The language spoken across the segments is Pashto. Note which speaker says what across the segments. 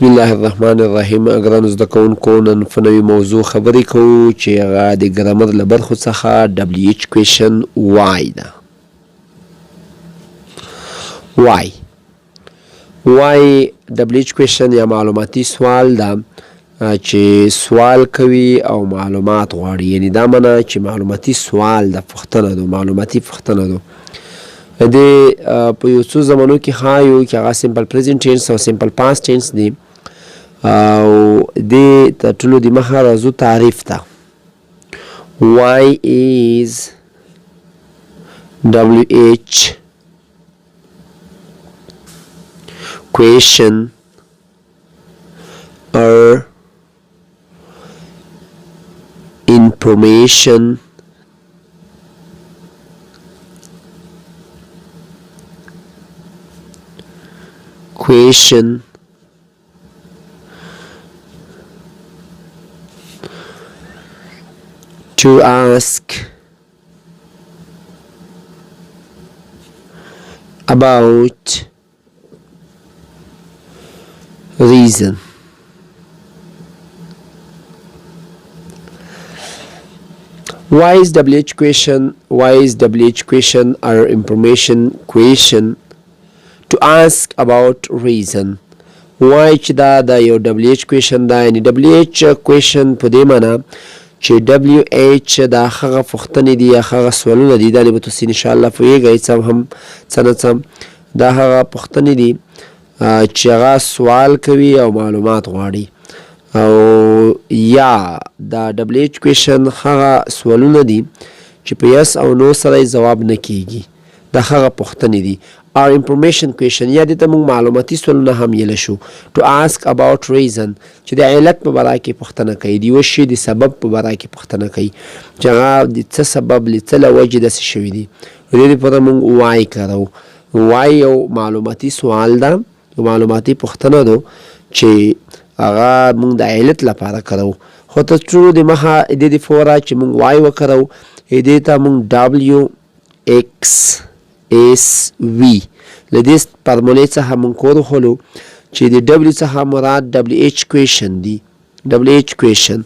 Speaker 1: بسم الله الرحمن الرحیم. ګرانو زده کوونکو، نن په نوې موضوع خبرې کوو چې هغه د ګرامر له برخو څخه WH question why ده. Why WH question یا معلوماتي سوال ده چې سوال کوي او معلومات غواړي، یعنی دا معنی چې معلوماتي سوال ده، پوښتنه ده، معلوماتي پوښتنه ده. د په یو څو زمانو کې ښایو چې هغه simple present tense او simple past tense دی، او دې تر ټولو د مخه راځو تعریف ته. Why is WH question or information question to ask about reason? Why is WH question, why is WH question or information question to ask about reason? Why چې دا د یو WH question دا، یعنی WH question په دې معنی چې WH دا هغه پوښتنې دي یا هغه سوالونه دي، دا به تاسو ان شاء الله پوهیږئ څه هم څه نه څه، دا هغه پوښتنې دي چې هغه سوال کوي او معلومات غواړي، او یا دا WH question هغه سوالونه دي چې په yes او no سره یې ځواب نه کیږي، دا هغه پوښتنې دي. Or information question یا دې ته موږ معلوماتي سوالونه هم ویلی شو. To ask about reason چې د علت په باره کې پوښتنه کوي، د یو شي د سبب په باره کې پوښتنه کوي چې هغه د څه سبب له څه له وجې داسې شوي دي. د دې لپاره موږ why کاروو. Why یو معلوماتي سوال ده، یو معلوماتي پوښتنه ده چې هغه موږ د علت لپاره کاروو. خو تر ټولو د مخه د دې لپاره چې موږ why وکاروو، دې ته موږ W X S V له دې فارمولې څخه موږ کور وښولو چې د W څخه مراد WH question دی، WH question،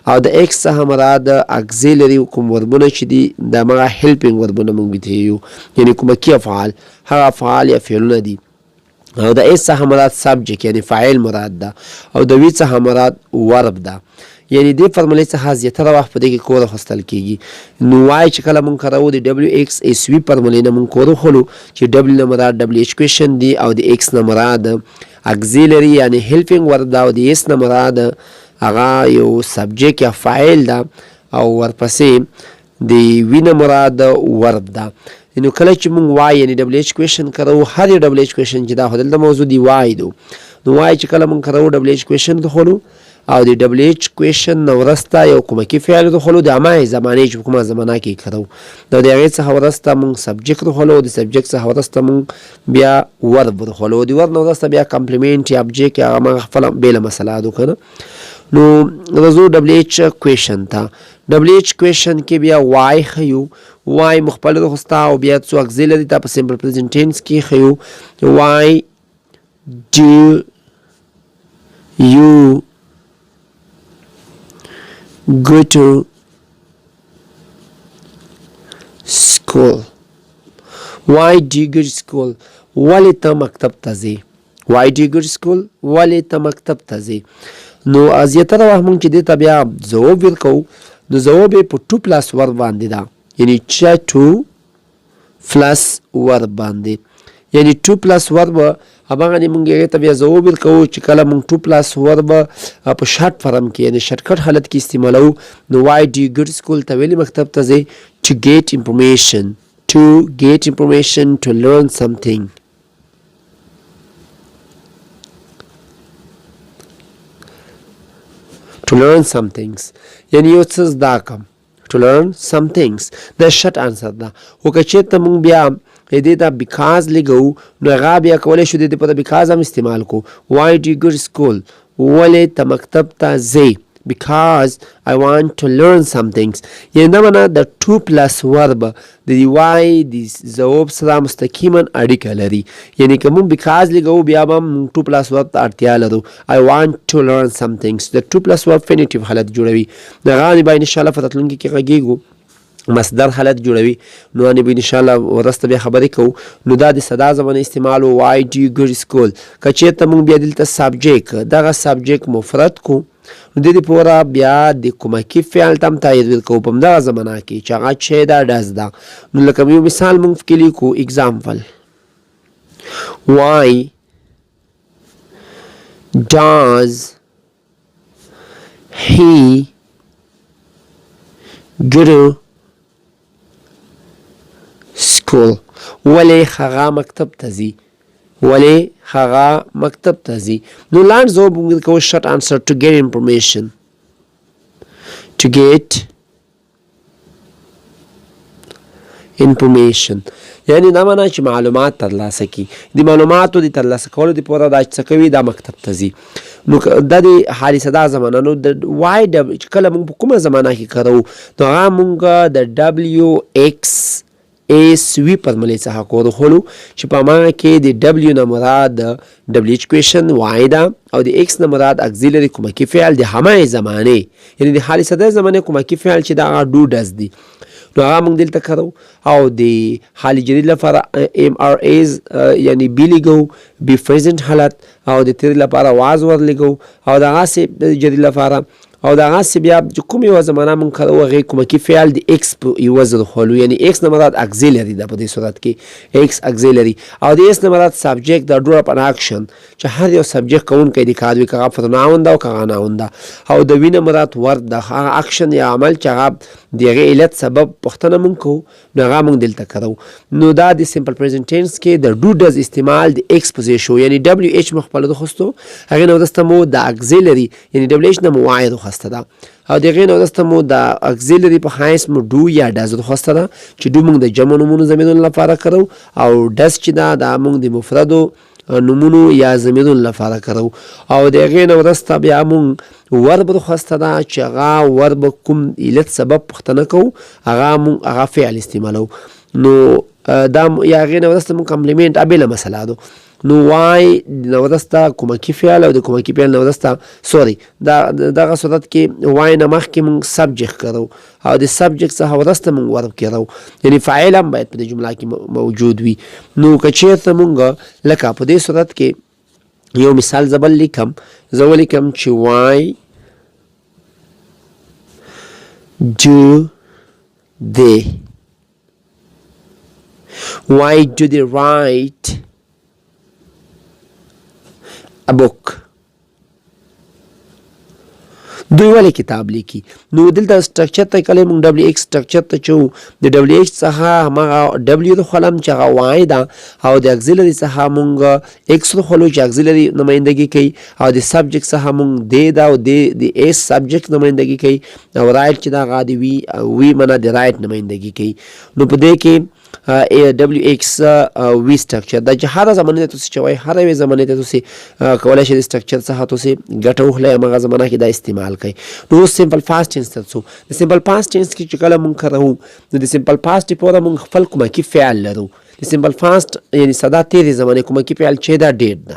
Speaker 1: او د X څخه مراد auxiliary کوم وربونه چې دي، د همغه helping وربونه موږ ورته یو، یعنی کومکي افعال، هغه افعال یا فعلونه دي، او د S څخه مراد subject یعنی فاعل مراد ده، او د V څخه مراد verb ده. یعنی دې فارمولې څخه زیاتره وخت په دې کې کور اخیستل کیږي. نو why چې کله مونږ کاروو، د W X S V فارمولې نه مونږ کور وخلو چې W نه مراد WH question دی، او د X نه مراد auxiliary یعنی helping verb ده، او د S نه مراد هغه یو subject یا فاعل ده، او ورپسې د V نه مراد verb ده. نو کله چې مونږ why یعنی WH question کاروو، هر یو WH question چې دا خو دلته موضوع دی why دو، نو why چې کله مونږ کاروو WH question دخلو، او د WH question نه وروسته یو کومکي فعل دخلو د هماغې زمانې چې په کومه زمانه کې کاروو، نو د هغې څخه وروسته مونږ subject دخلو، د subject څخه وروسته مونږ بیا verb دخلو، د verb نه وروسته بیا complement یا object یا هغه خپله بېله مسله ده که نه. نو راځو WH question ته. WH question کې بیا why ښیو، why مو خپله دخوسته او بیا څو auxiliary ته په simple present tense کې ښیو. Why do you go to school? Why do you go to school? ولې ته مکتب ته ځې؟ Why do you go to school? ولې ته مکتب ته ځې؟ نو زیاتره وخت مونږ چې دې ته بیا ځواب ورکوو، نو ځواب یې په to plus verb باندې ده، یعنی چې to plus verb باندې، یعنی to plus verb هماغه دی. مونږ هغې ته بیا ځواب ورکوو چې کله مونږ to plus verb په short form کې یعنی shortcut حالت کې استعمالوو، نو why do you go to school، ته ولې مکتب ته ځې؟ To get information, to get information, to learn something, to learn some things، یعنی یو څه زده کړم، to learn some things. دا short answer ده. خو که چېرته مونږ بیا دې ته because لګوو، نو هغه بیا کولی شو د دې لپاره because هم استعمال کړو. Why do you go to school؟ ولې ته مکتب ته ځې؟ Because I want to learn some things. یعنی دا معنا د to plus verb د دې why د ځواب سره مستقیما اړیکه لري. یعنی که مونږ because لګوو بیا به مونږ to plus verb ته اړتیا لرو. I want to learn some things د to plus verb infinitive حالت جوړوي. دغه به ان شاء الله په راتلونکي کې غږیږو، مصدر حالت جوړوي، نو ان به ان شاء الله ورسته بیا خبرې کوو. نو دا د صدا زمانه استعمال. Why do you go to school؟ که چېرته مونږ بیا دلته subject، دغه subject مفرد کو، نو د دې پورا بیا د کومکی فعل ته هم تایید ورکوو په همدغه زمانه کې چې هغه چې دا does ده. نو لکه یو مثال مونږ پکې لیکو، example: Why does he go to school؟ ولې هغه مکتب ته ځي؟ ولې هغه مکتب ته ځي؟ نو لاند ځواب موږ کوو، short answer: to get information. To get information، یعنی دا معنا چې معلومات ترلاسه کی. د معلوماتو د ترلاسه کولو لپاره دا څه کوي؟ دا مکتب ته ځي. نو دا د حال صدا زمانه. نو د why چې کله موږ په کومه زمانه کې کاروو، نو هغه موږ د W X S V فرمولې څخه کور خولو، چې په هماغه کې د W نه مراد WH question why ده او د X نه مراد auxiliary کومکی فعل د هماغې زمانې، یعنی د حال ساده زمانې کومکی فعل چې دا do does دی، نو هغه موږ دلته کارو. او د حال جدید لپاره am are is یعنی be لګو، be present حالت، او د تیر لپاره was were لګو، او د هغسې جدید لپاره، او د هغسې بیا چې کوم یوه زمانه موږ کاروو، هغې کومکي فعل د X په عوض رخولو، یعنی X نه مراد auxiliary ده. په دې صورت کې X auxiliary او د S نه مراد subject، د doer of an action، چې هر یو subject کوونکی د کار وي، که هغه pronoun ده او که هغه noun ده، او د V نه مراد verb ده، هغه اکشن یا عمل چې هغه د هغې علت سبب پوښتنه مونږ کوو، نو هغه مونږ دلته کاروو. نو دا د simple present tense کې د do does استعمال د X په ځای شو، یعنی WH مو خپله رخوستو، هغې نه وروسته مو د auxiliary یعنی WH نه مو why رخوسته ده، او د هغې نه وروسته مو د auxiliary په حیث مو do یا does رخوسته ده، چې do مونږ د جمع نومونو ضمیرونو لپاره کاروو او does چې ده دا مونږ د مفردو نومونو یا ضمیرونو لپاره کاروو. او د هغې نه وروسته بیا مونږ verb رخوسته ده، چې هغه verb کوم علت سبب پوښتنه کوو، هغه مونږ هغه فعل استعمالوو. نو دا یا هغې نه وروسته مونږ complement بېله مسله ده. نو why نه وروسته کومکي فعل او د کومکي فعل نه وروسته، sorry، دا دغه صورت کې why نه مخکې مونږ subject کاروو او د subject څخه وروسته مونږ verb کاروو، یعنی فاعل هم باید په دې جمله کې موجود وي. نو که چېرته مونږ لکه په دې صورت کې یو مثال زه بل لیکم، زه ولیکم چې why do they write a book؟ دوی ولې کتاب لیکي؟ نو دلته structure ته کله موږ WH structure ته چو، د WH څخه هماغه W رخولم چې هغه why ده، او د auxiliary څخه موږ X رخولو چې auxiliary نمایندګي کوي، او د subject څخه موږ they ده او they د S subject نمایندګي کوي، او write چې دا هغه د V، V معنا د write نمایندګي کوي. نو په دې کې W X V structure دا چې هره زمانه ته تاسو چې وایي، هره یوې زمانې ته تاسو کولی شئ د structure څخه تاسو ګټه واخلئ، هماغه زمانه کې دا استعمال کړئ. نو اوس simple past tense ته ځو. د simple past tense کې چې کله مونږ کاروو، نو د simple past لپاره مونږ خپل کومکي فعل لرو. د simple past یعنی ساده تېرې زمانې کومکي فعل چې دا did ده،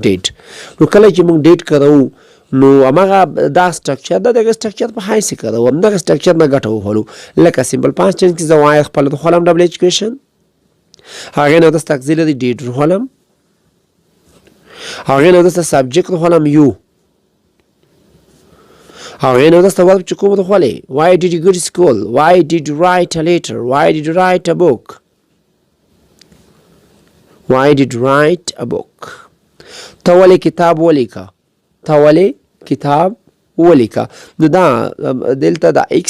Speaker 1: did. نو کله چې مونږ did کاروو، نو هماغه دا structure ده، دغه structure په حیث کاروو، همدغه structure نه ګټه وخلو. لکه simple past tense کې زه why خپله رخولم WH question، هغې نه وروسته auxiliary did رخولم، هغې نه وروسته subject رخولم you، هغې نه وروسته verb چې کوم رخولې. Why did you go to school؟ Why did you write a letter؟ Why did you write a book؟ Why did you write a book؟ ته ولې کتاب ولیکه؟ ته ولې کتاب ولیکه؟ نو دا دلته دا X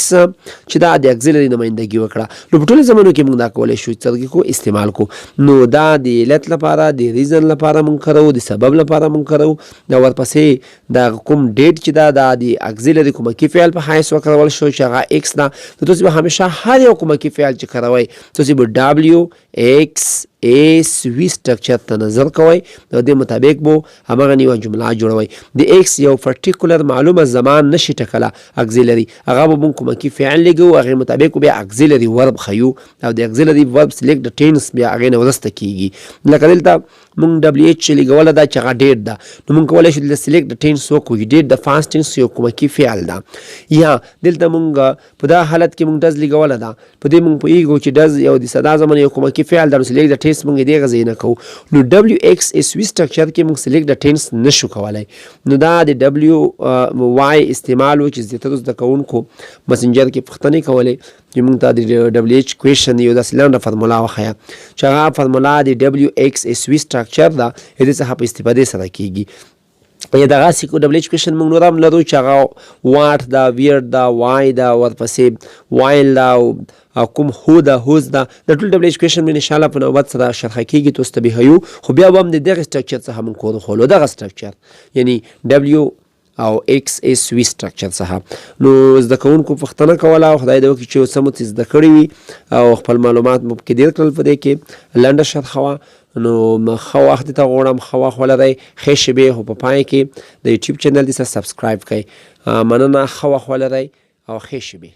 Speaker 1: چې دا د auxiliary نمایندګي وکړه. نو په ټولو زمانو کې موږ دا کولی شو څرګي کو استعمال کو. نو دا د علت لپاره، د reason لپاره موږ کاروو، د سبب لپاره موږ کاروو. دا ورپسې دا کوم did چې دا دا د auxiliary کومکي فعل په حیث وکارول شو چې هغه X ده. نو تاسو به همیشه هر یو کومکي فعل چې کاروئ، تاسو به W X ایس وي سټرکچر ته نظر کوئ، د دې مطابق بو همغه نیوه جمله جوړوئ. د ایکس یو پرټیکولر معلومه زمان نشي ټکله اګزیلری، هغه به مونږ کومکی فعل لګو، هغې مطابق بیا اګزیلری ورب ښیو او د اګزیلری ورب سلیکټ د ټینس بیا هغې نه وروسته کیږي. لکه دلته مونږ ډبلیو ایچ لګوله ده چې هغه ډیټ ده، نو مونږ کولی شو دلته سلیکټ د ټینس وکړو چې ډیټ د فاسټ ټینس یو کومکی فعل ده. یا دلته مونږ په دا حالت کې مونږ ډز لګوله ده، په دې مونږ پوهیږو چې ډز یو د صدا زمن یو کومکی فعل ده، نو سلیکټ د ټینس مونږ دې غځای نه کوو. نو ډبلیو ایکس ایس وی سټرکچر کې مونږ سلیکټ د ټینس نشو کولای. نو دا د ډبلیو وای استعمال و چې زیاترو زده کوونکو مسنجر کې پوښتنې کولې چې مونږ ته د ډبلیو ایچ کوېشن یو داسې لنډه فارمولا وښیه چې هغه فارمولا د ډبلیو ایکس ایس وی سټرکچر ده، دې څخه په استفادې سره کیږي. یا دغه سې کو ډبلیو ایچ کوېشن مونږ نور هم لرو چې هغه واټ ده، ویر ده، وای ده، ورپسې وایل ده او کوم هو ده، هوز ده. د ټول ډبلیو ایچ کوېشن ان شاء الله په نوبت سره شرح کیږي، تاسو ته به ښیو. خو بیا به هم د دغه سټرکچر څخه مونږ کور وښولو، دغه سټرکچر یعنی ډبلیو او ایکس ایس وی سټرکچر څخه. نو زده کوونکو پوښتنه کوله او خدای دې وکړي چې یو څه مو ترې زده کړي وي او خپل معلومات مو پکې ډېر کړل. په دې کې لنډه شرحه وه. نو ښه وخت ته غواړم، ښه وخت ولرئ، ښې شېبې. خو په پای کې د یوټیوب چینل دې سره سبسکرایب کړئ. مننه، ښه وخت ولرئ او ښې شېبې.